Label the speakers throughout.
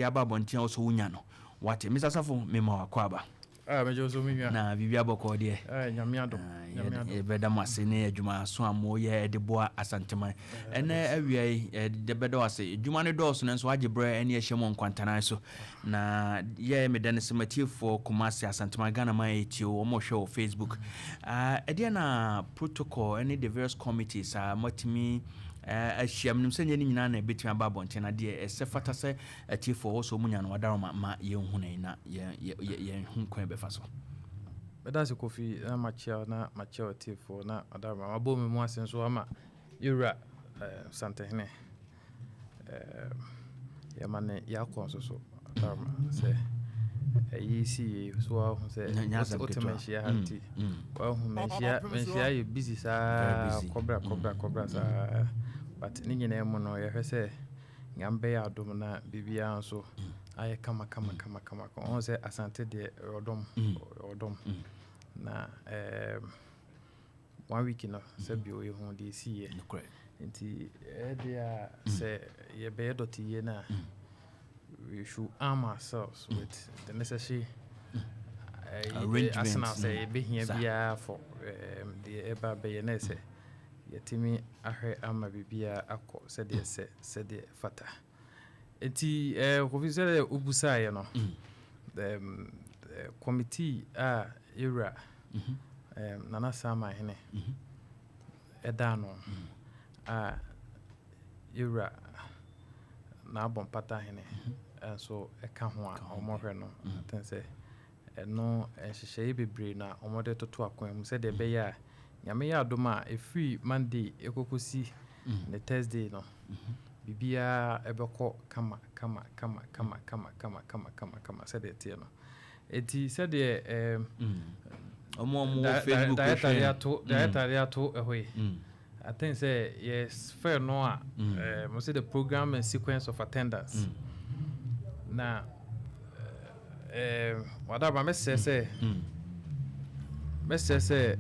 Speaker 1: Aba abɔnten a wo sɛ wonya no wate. Mr. Safo, mema wakɔ aba.
Speaker 2: Ah, megye wo so, me nua.
Speaker 1: Na biribi abɔkɔɔ deɛ?
Speaker 2: Ah, Nyame adom. Nyame adom.
Speaker 1: Yɛbɛda mo ase ne adwuma so a moyɛ de boa Asanteman. Ɛnɛ awia yi yɛbɛda wo ase. Adwuma no dɔɔso no nso agye berɛ ne ɛhyɛ mu nkwantanan so. Na yɛ meda no sɛ matiefoɔ Kumase, Asanteman, Ghana man ɛtie wɔn hwɛ wɔ Facebook. Ɛdeɛ na protocol ne the various committees a moatumi ahyia menim sɛ nyɛ ne nyinaa na ɛbɛtumi aba abɔnten, na deɛ ɛsɛ fata sɛ atiefoɔ wɔ sɛ ɔmu nya no wadaroma ma yɛnhu no na yɛnhu kwan bɛfa so.
Speaker 2: Mɛda ase, Kofi, na makyia na makyia ɔtiefoɔ na adaroma mabɔ me mu ase nso ama yɛwura Santehene, yɛma ne yɛakɔ nso so adaroma sɛ ɛyi si yie so wahu sɛ wote manhyia ha, nti wahu manhyia yɛ busy saa, kɔbra kɔbra kɔbra saa, but ne nyinaa mu no yɛhwɛ sɛ Nyame bɛyɛ adom na biribiara nso ayɛ kama kama kama kama. Ɔhu sɛ Asante deɛ, ɔdɔm ɔdɔm na one week no sɛ bio yɛhu deɛ ɛsiiɛ, nti ɛdeɛ a sɛ yɛbɛyɛ dɔte yie no a, we should arm ourselves with the necessary arsenal sɛ yɛbɛhia biara for deɛ ɛba bɛyɛ na sɛ yɛtumi ahwɛ ama biribiara akɔ sɛdeɛ sɛ sɛdeɛ fata. Nti Kofi, sɛdeɛ wobusaeɛ no, committee a yɛwura Nana Samahene ɛda no a yɛwura n'abɔ mpatahene nso ɛka ho a ɔmohwɛ no aten sɛ ɛno nhyehyɛeɛ bebree na ɔmode toto akwan mu sɛdeɛ ɛbɛyɛ a Nyame yɛ adom a ɛfiri Monday ɛkɔkɔsi ne Thursday no, biribiara ɛbɛkɔ kama kama kama kama kama kama kama kama kama sɛdeɛ ɛteɛ no. Enti sɛdeɛ
Speaker 1: ɔmo a ɔmo wɔ Facebook
Speaker 2: director de
Speaker 1: hwɛ.
Speaker 2: Ato director de ato ɛhɔ yi, I think sɛ yɛfɛ no a mo sɛ the program and sequence of attendance na wadaba mɛsɛ sɛ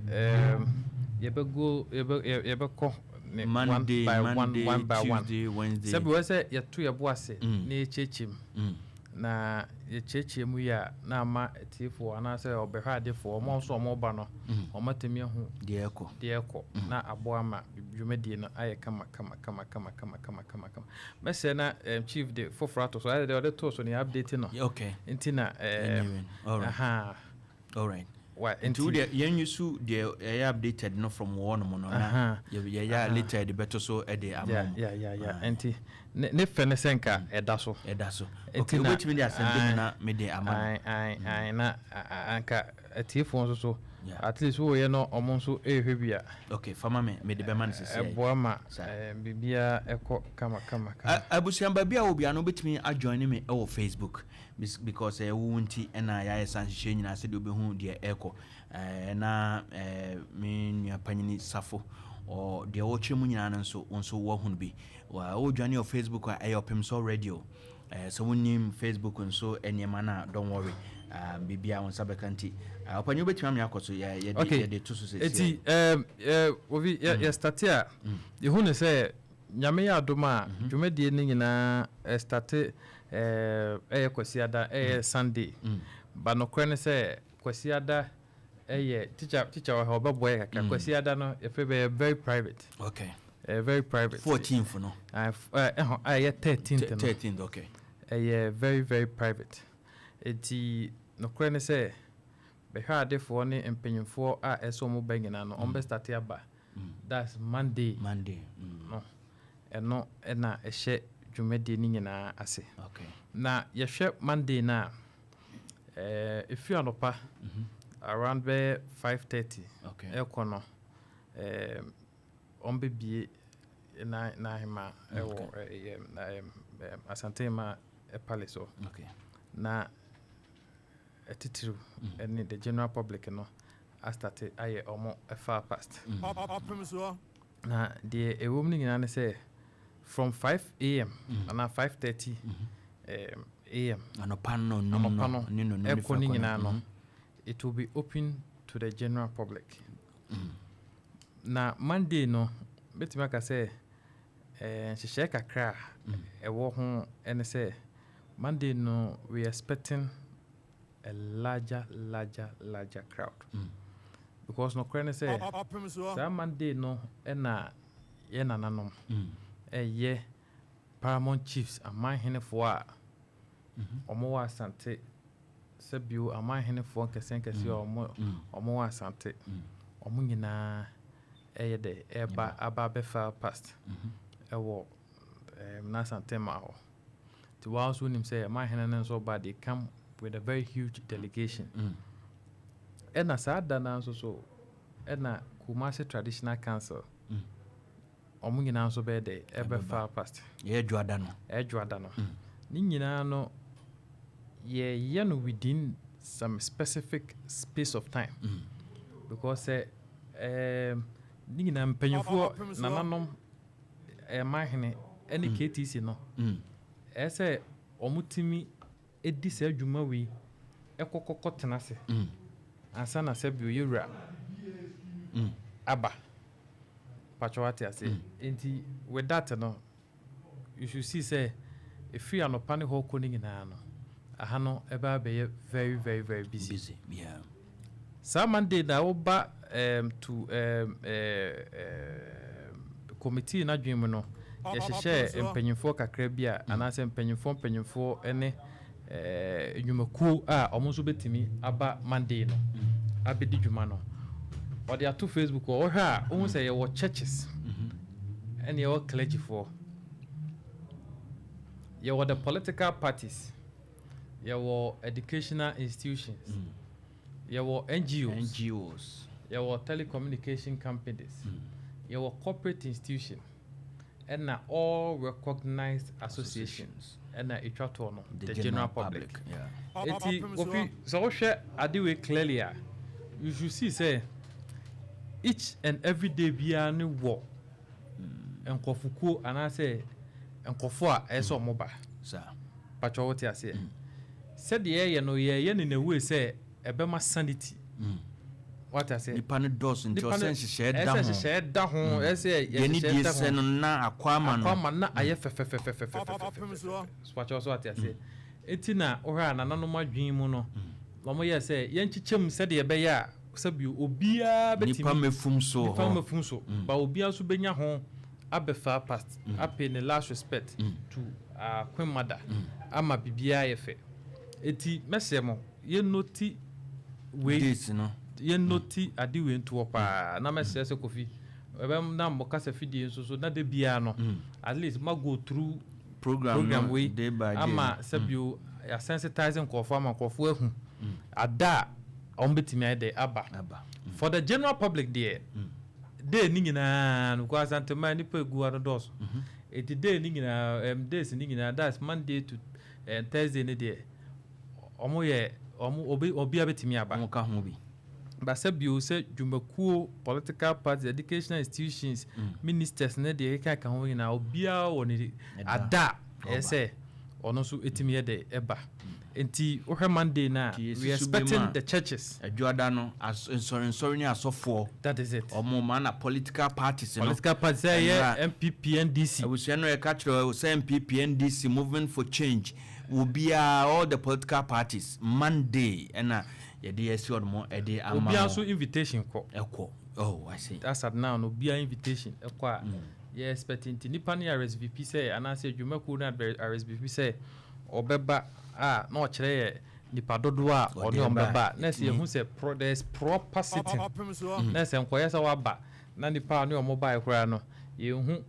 Speaker 2: yɛbɛgo yɛbɛkɔ ne one
Speaker 1: Monday,
Speaker 2: by one,
Speaker 1: Monday,
Speaker 2: one by one.
Speaker 1: Tuesday, Wednesday.
Speaker 2: Sɛbi wɔ sɛ yɛto yɛbo ase na yɛkyerɛkyerɛ mu na yɛkyerɛkyerɛ mu yi a na ama atiefoɔ anaasɛ ɔbɛhwɛ adefoɔ, ɔmo nso ɔmo ba no, ɔmo atumi ahu
Speaker 1: deɛ ɛkɔ.
Speaker 2: Deɛ ɛkɔ na aboa ama dwumadie no ayɛ kama kama kama kama kama kama kama kama. Mɛsɛ na chief de foforɔ ato so, ayɛ deɛ ɔde too so ne update no. Nti na
Speaker 1: Anyway, all right.
Speaker 2: Aha.
Speaker 1: All right.
Speaker 2: Wa
Speaker 1: nti wo deɛ yɛn use deɛ ɛyɛ updated no from wɔn nom no na yɛyɛ a later de bɛto so ɛde ama mo.
Speaker 2: Ya, nti ne fɛ ne sɛ nka ɛda so.
Speaker 1: Ɛda so.
Speaker 2: Nti
Speaker 1: Okay, wobɛtumi de asɛnde mu na mede ama no.
Speaker 2: Ae ae ae, na anka atiefoɔ nso so at least woyɛ no, ɔmo nso ɛrehwɛ bi a
Speaker 1: Okay, fama me, mede bɛma no sisi ayi.
Speaker 2: Ɛboa ma
Speaker 1: Saa.
Speaker 2: Biribiara ɛkɔ kama kama kama.
Speaker 1: Abusua baabi a obiara no wobɛtumi ajoin me ɛwɔ Facebook because ɛwɔ wo nti ɛna yɛayɛ sa nhyehyɛ nyinaa sɛdeɛ wobɛhu deɛ ɛrekɔ. Na me nua panyini Safo deɛ wɔkyerɛ mu nyinaa no nso, wo nso woahunu bi. Wodwane wɔ Facebook a ɛyɛ Ɔpemsɔ Radio. Sɛ wonim Facebook nso nneɛma no a, don't worry, biribiara wo nsa bɛka. Nti ɔpanyin, wobɛtumi ame akɔ so yɛde yɛde to so sɛsi.
Speaker 2: Eti obi yɛ start a yɛhu ne sɛ Nyame yɛ adom a dwumadie no nyinaa ɛstart ɛyɛ Kwasiada, ɛyɛ Sunday ba. Nokorɛ ne sɛ Kwasiada ɛyɛ teacher wɔ ha, ɔbɛboa yɛ kakra. Kwasiada no yɛfrɛ bɛyɛ very private. Ɛyɛ very private.
Speaker 1: 14th no?
Speaker 2: Ɛhɔ a ɛyɛ 13th no.
Speaker 1: 13th, okay.
Speaker 2: Ɛyɛ very very private. Eti nokorɛ ne sɛ bɛhwɛ adefoɔ ne mpanyinfoɔ a ɛsɛ ɔmo ba nyinaa no, ɔmo bɛ start aba, that's Monday.
Speaker 1: Monday.
Speaker 2: No, ɛno ɛna ɛhyɛ dwumadie no nyinaa ase. Na yɛhwɛ Monday no a, ɛfiri anɔpa around bɛyɛ 5:30 ɛkɔ no, ɔmo bɛbie na n'ahema ɛwɔ ɛyɛ ɛɛm ɛɛm Asantehema Palace hɔ na ɛtitiriw ɛne the general public no astart ayɛ ɔmo ɛfa past. Na deɛ ɛwɔ mu no nyinaa ne sɛ from 5 a.m. anaa 5:30 a.m.
Speaker 1: Anɔpa no num.
Speaker 2: Anɔpa no
Speaker 1: ne no
Speaker 2: ɛkɔ ne nyinaa no, it will be open to the general public. Na Monday no, bɛtumi aka sɛ nhyehyɛe kakra a ɛwɔ ho ɛne sɛ Monday no, we expecting a larger, larger, larger crowd because nokorɛ ne sɛ saa Monday no ɛna yɛ nananom ɛyɛ paramount chiefs, amanhenefoɔ a ɔmo wɔ Asante, sɛbio amanhenefoɔ nkɛseɛ nkɛseɛ a ɔmo wɔ Asante, ɔmo nyinaa ɛyɛ dɛ ɛba aba abɛfa past ɛwɔ n'Asante ma hɔ. Nti wɔn nso nim sɛ amanhene no nso ba, they come with a very huge delegation. Ɛna saa da no nso so ɛna Kumasi Traditional Council ɔmo nyinaa nso bɛyɛ dɛ ɛbɛfa past.
Speaker 1: Yɛ Dwoada no.
Speaker 2: Ɛdwoada no. Ne nyinaa no, yɛyɛ no within some specific space of time because sɛ ne nyinaa mpanyinfoɔ, nananom, ɛmanhene ɛne KTC no, ɛyɛ sɛ ɔmo tumi edi saa adwuma wei ɛkɔkɔkɔ tena ase ansa na sɛ bio yɛwura aba patwɛ, wate ase. Nti with that no, you should see sɛ ɛfiri anɔpa ne hɔ kɔ no nyinaa no, aha no ɛbɛba abɛyɛ very, very, very busy.
Speaker 1: Busy, yeah.
Speaker 2: Saa Monday na woba to committee n'adwene mu no, yɛhyehyɛ mpanyinfoɔ kakra bi a anaasɛ mpanyinfoɔ ne nnwumakuo a ɔmo nso bɛtumi aba Monday no abɛdi dwuma no. Ɔde ato Facebook hɔ, wɔhwɛ a wohu sɛ yɛwɔ churches ɛne yɛwɔ clergyfoɔ, yɛwɔ the political parties, yɛwɔ educational institutions, yɛwɔ NGOs,
Speaker 1: NGOs,
Speaker 2: yɛwɔ telecommunication companies, yɛwɔ corporate institution, ɛna all recognized associations, ɛna ɛtwa toɔ no, the general public. Eti Kofi, sɛ wohwɛ ade wei clearly a, you should see sɛ each and every day biara ne wɔ nkɔfokuo anaasɛ nkɔfoɔ a ɛyɛ sɛ ɔmo ba.
Speaker 1: Saa.
Speaker 2: Patwɛ, wote aseɛ? Sɛdeɛ yɛyɛ no, yɛyɛ no in a way sɛ ɛbɛma sanity, wate aseɛ?
Speaker 1: Nipa no dɔɔso nti ɔsɛ nhyehyɛɛ da
Speaker 2: ɛsɛ
Speaker 1: ho.
Speaker 2: Nhyehyɛɛ da ho, ɛsɛ
Speaker 1: deɛ ne
Speaker 2: yɛhyehyɛ
Speaker 1: die
Speaker 2: da ho
Speaker 1: sɛ no na akɔ ama no.
Speaker 2: Akɔ ama na ayɛ fɛfɛfɛfɛfɛfɛfɛ. Patwɛ, so ate aseɛ? Eti na wohwɛ a, nananom adwene mu no, wɔn yɛ sɛ yɛnkyekyɛ mu sɛdeɛ ɛbɛyɛ a sɛbi obiara bɛtumi
Speaker 1: nipa mɛfum so wɔ
Speaker 2: nipa
Speaker 1: hɔ.
Speaker 2: mɛfum so ba, obiara nso bɛnya ho abɛfa past apay ne last respect to queen mother ama biribiara yɛ fɛ. Eti mɛsɛ mo yɛnnoti wei.
Speaker 1: Dates no.
Speaker 2: Yɛnnoti ade wei ntoɔ paa na mɛsrɛ sɛ Kofi ɛbɛm na mo kasa fidie nso so na de biara no, at least ma go through
Speaker 1: program,
Speaker 2: program
Speaker 1: no
Speaker 2: wei
Speaker 1: day by day
Speaker 2: ama
Speaker 1: no.
Speaker 2: Sɛbio yɛasensitize nkurɔfoɔ ama nkurɔfoɔ ahu ada a ɔmo bɛtumi ayɛ dɛ aba.
Speaker 1: Aba.
Speaker 2: For the general public deɛ, day ni nyinaa no kɔ Asantema nipa egu ha no dɔɔso, eti day ni nyinaa, days ni nyinaa, that's Monday to Thursday ne deɛ, ɔmo yɛ ɔmo obi obiara bɛtumi aba.
Speaker 1: Ɔmo ka ho bi.
Speaker 2: Basa bio sɛ dwumakuo, political parties, educational institutions, ministers ne deɛ ɛkeka ka ho nyinaa, obiara wɔ ne ada a ɛyɛ sɛ ɔno nso ɛtumi yɛ dɛ ɛba. Nti wohwɛ Monday na
Speaker 1: Nti yɛsi
Speaker 2: we
Speaker 1: so bi
Speaker 2: expecting
Speaker 1: ma-
Speaker 2: the churches.
Speaker 1: Adwoada no, nsɔrensɔre ne asɔfoɔ.
Speaker 2: That is it.
Speaker 1: Ɔmo ma na political parties no.
Speaker 2: Political parties sɛ ɛyɛ
Speaker 1: Ɛnora-
Speaker 2: NPP, NDC.
Speaker 1: Abusua no, yɛka kyerɛ wo sɛ NPP, NDC, Movement for Change, obiara, all the political parties, Monday ɛna yɛde yɛsi ɔnom ɛde ama
Speaker 2: Obiara
Speaker 1: mo.
Speaker 2: nso invitation kɔ.
Speaker 1: Ɛkɔ, oh, I see.
Speaker 2: As at now no, obiara invitation ɛkɔ a yɛ expect. Nti nipa no yɛ RSVP sɛ anaasɛ dwumakuo no RSVP sɛ ɔbɛba a, na ɔkyerɛ yɛ nipa dodoɔ a ɔne
Speaker 1: Ɔde
Speaker 2: ɔmo
Speaker 1: ba.
Speaker 2: bɛba a, na ɛsɛ yɛhu sɛ there is proper sitting, na ɛsɛ nkɔyɛ sɛ waba na nipa a ne ɔmo baeɛ koraa no yɛnhu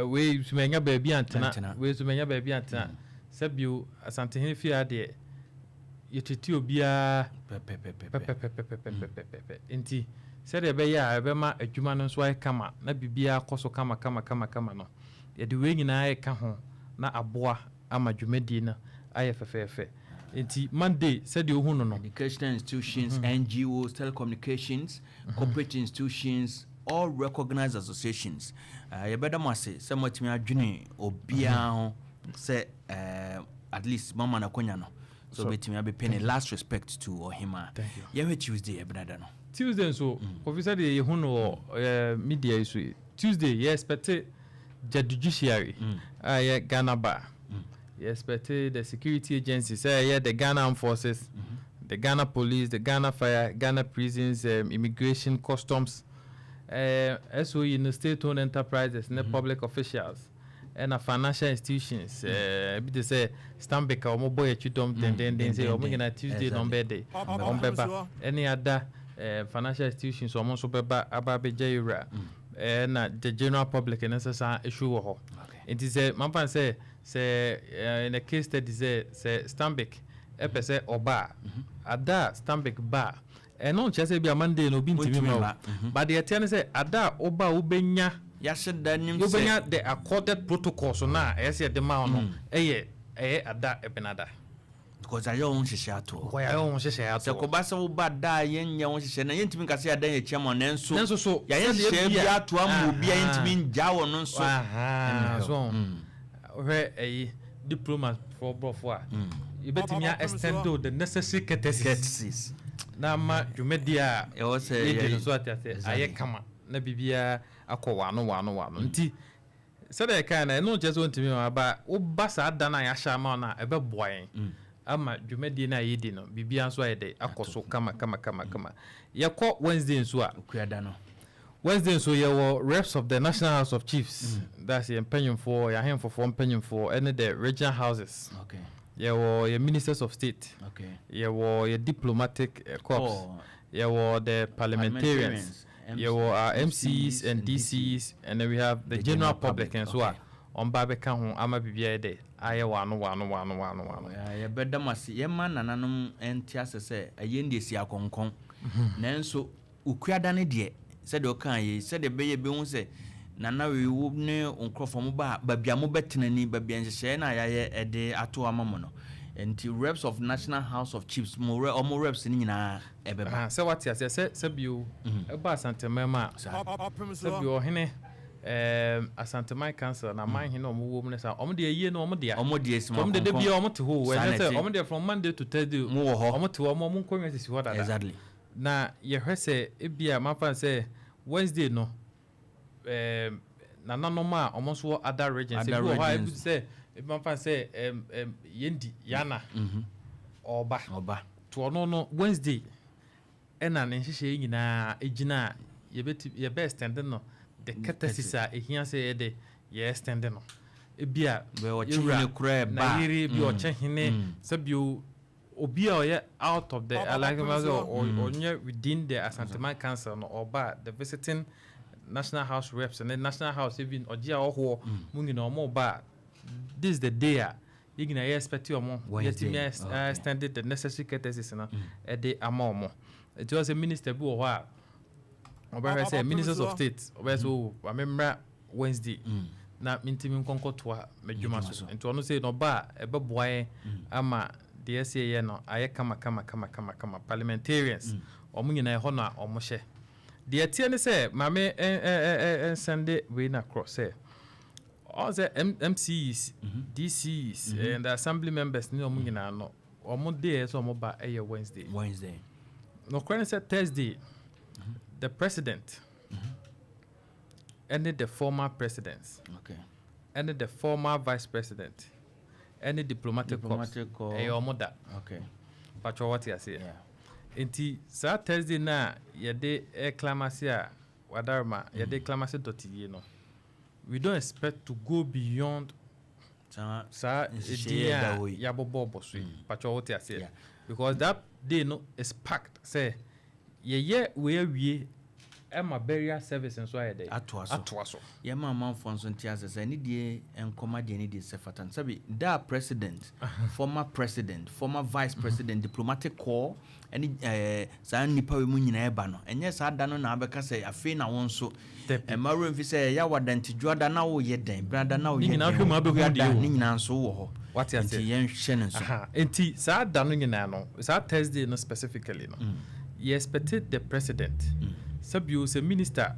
Speaker 2: wei sumanya baabi antena.
Speaker 1: Antena.
Speaker 2: Wei sumanya baabi antena. Sɛbio Asantehene fie ha deɛ, yɛtete obiara
Speaker 1: pɛpɛpɛpɛ.
Speaker 2: Pɛpɛpɛpɛpɛpɛpɛ. Nti sɛdeɛ ɛbɛyɛ a ɛbɛma adwuma no nso ayɛ kama na biribiara kɔ so kama kama kama kama no, yɛde wei nyinaa ɛka ho na aboa ama dwumadie no ayɛ fɛfɛɛfɛ. Nti Monday, sɛdeɛ ohu no,
Speaker 1: Educational institutions, NGOs, telecommunications, corporate institutions, all recognized associations. Yɛbɛda mo ase sɛ moatumi adwene obiara ho sɛ at least mama no akwanya no so wobɛtumi abɛpɛ ne last respect to ɔhema.
Speaker 2: Thank you.
Speaker 1: Yɛhwɛ Tuesday, ɛbenada no.
Speaker 2: Tuesday nso, Kofi, sɛdeɛ yɛhu no wɔ media yi so yi, Tuesday yɛ expect judiciary a ɛyɛ Ghana Bar. Yɛ expect the security agency sɛ ɛyɛ the Ghana Armed Forces, the Ghana Police, the Ghana Fire, Ghana Prisons, Immigration, Customs, SOE no, state owned enterprises ne public officials, ɛna financial institutions, ebi te sɛ Stanbic a wɔn bɔ yɛ akyi dɔm dendenden sɛ wɔn nyinaa Tuesday na wɔn bɛyɛ de wɔn bɛba, ɛne ada financial institutions, wɔn nso bɛba aba abɛgya ewura, ɛna the general public ne nso san esu wɔ hɔ. Nti sɛ mamfa sɛ in a case study sɛ Stanbic ɛpɛ sɛ ɔba a, ada a Stanbic ba a, ɛno nkyerɛ sɛ bi a Monday no obi ntumi ma o, but deɛ ɛteɛ ne sɛ ada a ɔba a, wobɛnya
Speaker 1: yɛahyɛ da nim sɛ
Speaker 2: wobɛnya the accorded protocols no a ɛyɛ sɛ yɛde ma wo no, ɛyɛ ada Ɛbenada.
Speaker 1: Because ayɛ wo nhyehyɛ ato hɔ.
Speaker 2: Wɔyɛ wo nhyehyɛ ato
Speaker 1: sɛ kɔba sɛ woba da a yɛnyɛ wo nhyehyɛ na yɛntumi nka sɛ yɛada yɛkyia ma, nanso
Speaker 2: nanso so
Speaker 1: yɛayɛ
Speaker 2: sɛdeɛ
Speaker 1: nhyehyɛ
Speaker 2: bi
Speaker 1: bi
Speaker 2: a-
Speaker 1: ato ama obi a yɛntumi ngya wɔ no nso.
Speaker 2: Aha,
Speaker 1: Ɛna
Speaker 2: so wohwɛ ɛyi diplomat foɔ borɔfo a, yɛbɛtumi a extend the necessary courtesies
Speaker 1: courtesies
Speaker 2: na ama dwumadi a
Speaker 1: ɛwɔ sɛ
Speaker 2: yɛdi no
Speaker 1: yɛ-
Speaker 2: so ate ase ayɛ kama na biribiara akɔ wano wano wano. Nti sɛdeɛ ɛkae no, ɛno nkyerɛ sɛ wontumi ma ba woba saa da no a yɛahyɛ ama wo no a, ɛbɛboa yɛn ama dwumadie no a yɛdi no, biribiara nso ayɛ dɛ akɔ so kama kama kama kama. Yɛkɔ Wednesday nso a,
Speaker 1: Okuada no.
Speaker 2: Wednesday nso yɛwɔ reps of the National House of Chiefs, that's yɛn mpanyimfoɔ, yɛn ahemfofoɔ mpanyimfoɔ, ɛne the regional houses. Yɛwɔ yɛn ministers of state, yɛwɔ yɛ diplomatic corps,
Speaker 1: Oh,
Speaker 2: yɛwɔ the parliamentarians, yɛwɔ our MCs and DCs, and then we have the general public nso a ɔmba bɛka ho ama biribiara yɛ dɛ ayɛ wano wano wano wano wano.
Speaker 1: Yɛbɛda mo ase. Yɛma nananom nte ase sɛ ɛyɛ ndeɛ si akɔnkɔn, nanso Okuada no deɛ, sɛdeɛ ɔkaa yei, sɛdeɛ ɛbɛyɛ bɛhu sɛ nana wei, wo ne wo nkurɔfoɔ mo ba a, baabi a mobɛtena ni, baabi a nhyehyɛeɛ no a yɛayɛ ɛde ato ama mo no. Nti reps of National House of Chiefs mo re, ɔmo reps no nyinaa ɛbɛba.
Speaker 2: Aha, sɛ wate aseɛ sɛ bio ɛba Asanteman mu a, sɛ bio ɔhene Asanteman Council na aman hene a ɔmo wɔ mu no sa, ɔmo deɛ yie no ɔmo dea.
Speaker 1: Ɔmo deɛ si
Speaker 2: ɔmo de de bia ɔmo te hɔ o.
Speaker 1: Saa
Speaker 2: ɛnyɛ
Speaker 1: na
Speaker 2: sɛ
Speaker 1: ɛte.
Speaker 2: ɔmo deɛ from Monday to Thursday
Speaker 1: mo wɔ hɔ.
Speaker 2: Ɔmo te hɔ, ɔmo nkonnwa sisi hɔ dada. Na yɛhwɛ sɛ ebia mafa sɛ Wednesday no, nananom a ɔmo nso wɔ other regions,
Speaker 1: Other
Speaker 2: ebi wɔ hɔ a ebi
Speaker 1: regions.
Speaker 2: sɛ ebi mafa sɛ yɛndi yana ɔba
Speaker 1: ɔba
Speaker 2: to ɔno no Wednesday, ɛna ne nhyehyɛeɛ nyinaa egyina a yɛbɛti yɛbɛ extend no the courtesies a ehia sɛ yɛde yɛ extend no, ebi a
Speaker 1: Bɛ ɔkyehene koraa ɛba a,
Speaker 2: nayere bi ɔkyehene, sɛbio obi a ɔyɛ out of the like ɔnyɛ within the Asanteman Council no ɔba a, the visiting National House reps ne National House, even ɔgye a ɔhoɔ mu nyinaa ɔmo ba a, this is the day a yɛn nyinaa yɛ expect ɔmo.
Speaker 1: Wednesday,
Speaker 2: Yɛtumi extend the necessary courtesies no ɛde ama ɔmo. Eti wɔ sɛ minister bi wɔ hɔ a ɔbɛhwɛ sɛ ministers of state ɔbɛyɛ sɛ o maame mmra Wednesday na mentimi nkɔnkɔtoa m'adwuma so. Nti ɔno sɛ na ɔba a, ɛbɛboa yɛn ama deɛ ɛsɛ yɛ no ayɛ kama kama kama kama kama. Parliamentarians, ɔmo nyinaa ɛhɔ na ɔmo hyɛ. Deɛ ɛteɛ ne sɛ maame ɛnsɛnde wei na korɔ sɛ ɔn sɛ MCs, DCs and the assembly members ne ɔmo nyinaa no, ɔmo deɛ sɛ ɔmo ba ɛyɛ Wednesday.
Speaker 1: Wednesday.
Speaker 2: Nokorɛ ne sɛ Thursday, the president ɛne the former presidents ɛne the former vice president ɛne diplomatic corps
Speaker 1: Diplomatic corps.
Speaker 2: ɛyɛ ɔmo da. Patwɛ, wɔte aseɛ?
Speaker 1: Yeah.
Speaker 2: Nti saa Thursday no a yɛde ɛclaim a wadarema yɛde claim dɔteyie no, we don't expect to go beyond
Speaker 1: saa
Speaker 2: saa
Speaker 1: nhyehyɛeɛ
Speaker 2: edin
Speaker 1: ɛda
Speaker 2: a
Speaker 1: hɔ yi.
Speaker 2: yɛabobɔ bɔ so yi. Patwɛ, wɔte aseɛ?
Speaker 1: Yeah.
Speaker 2: Because that day no is packed sɛ yɛyɛ wei awie ɛma burial service nso ayɛ dɛ
Speaker 1: Atoa so.
Speaker 2: Atoa so.
Speaker 1: Yɛma amanfoɔ nso nte ase sɛ ne deɛ nkɔma deɛ ne deɛ sɛ fata no, sɛbi da president, former president, former vice president, diplomatic corps ɛne saa nnipa wei mu nyinaa ɛba no, ɛnyɛ saa da no na abɛka sɛ afei na wo nso
Speaker 2: Dabi.
Speaker 1: ɛma werɛ mfi sɛ ɛyɛ awadantidwoada na woyɛ dɛn brada na woyɛ
Speaker 2: Ne nyinaa
Speaker 1: dɛn
Speaker 2: hwɛ mu abɛhu
Speaker 1: Woyɛ da,
Speaker 2: deɛ o.
Speaker 1: ne nyinaa nso wɔ hɔ.
Speaker 2: Wate aseɛ?
Speaker 1: Nti yɛnhwɛ no nso.
Speaker 2: Aha. Nti saa da no nyinaa no, saa Thursday no specifically no, yɛ expected the president, sɛbio sɛ minister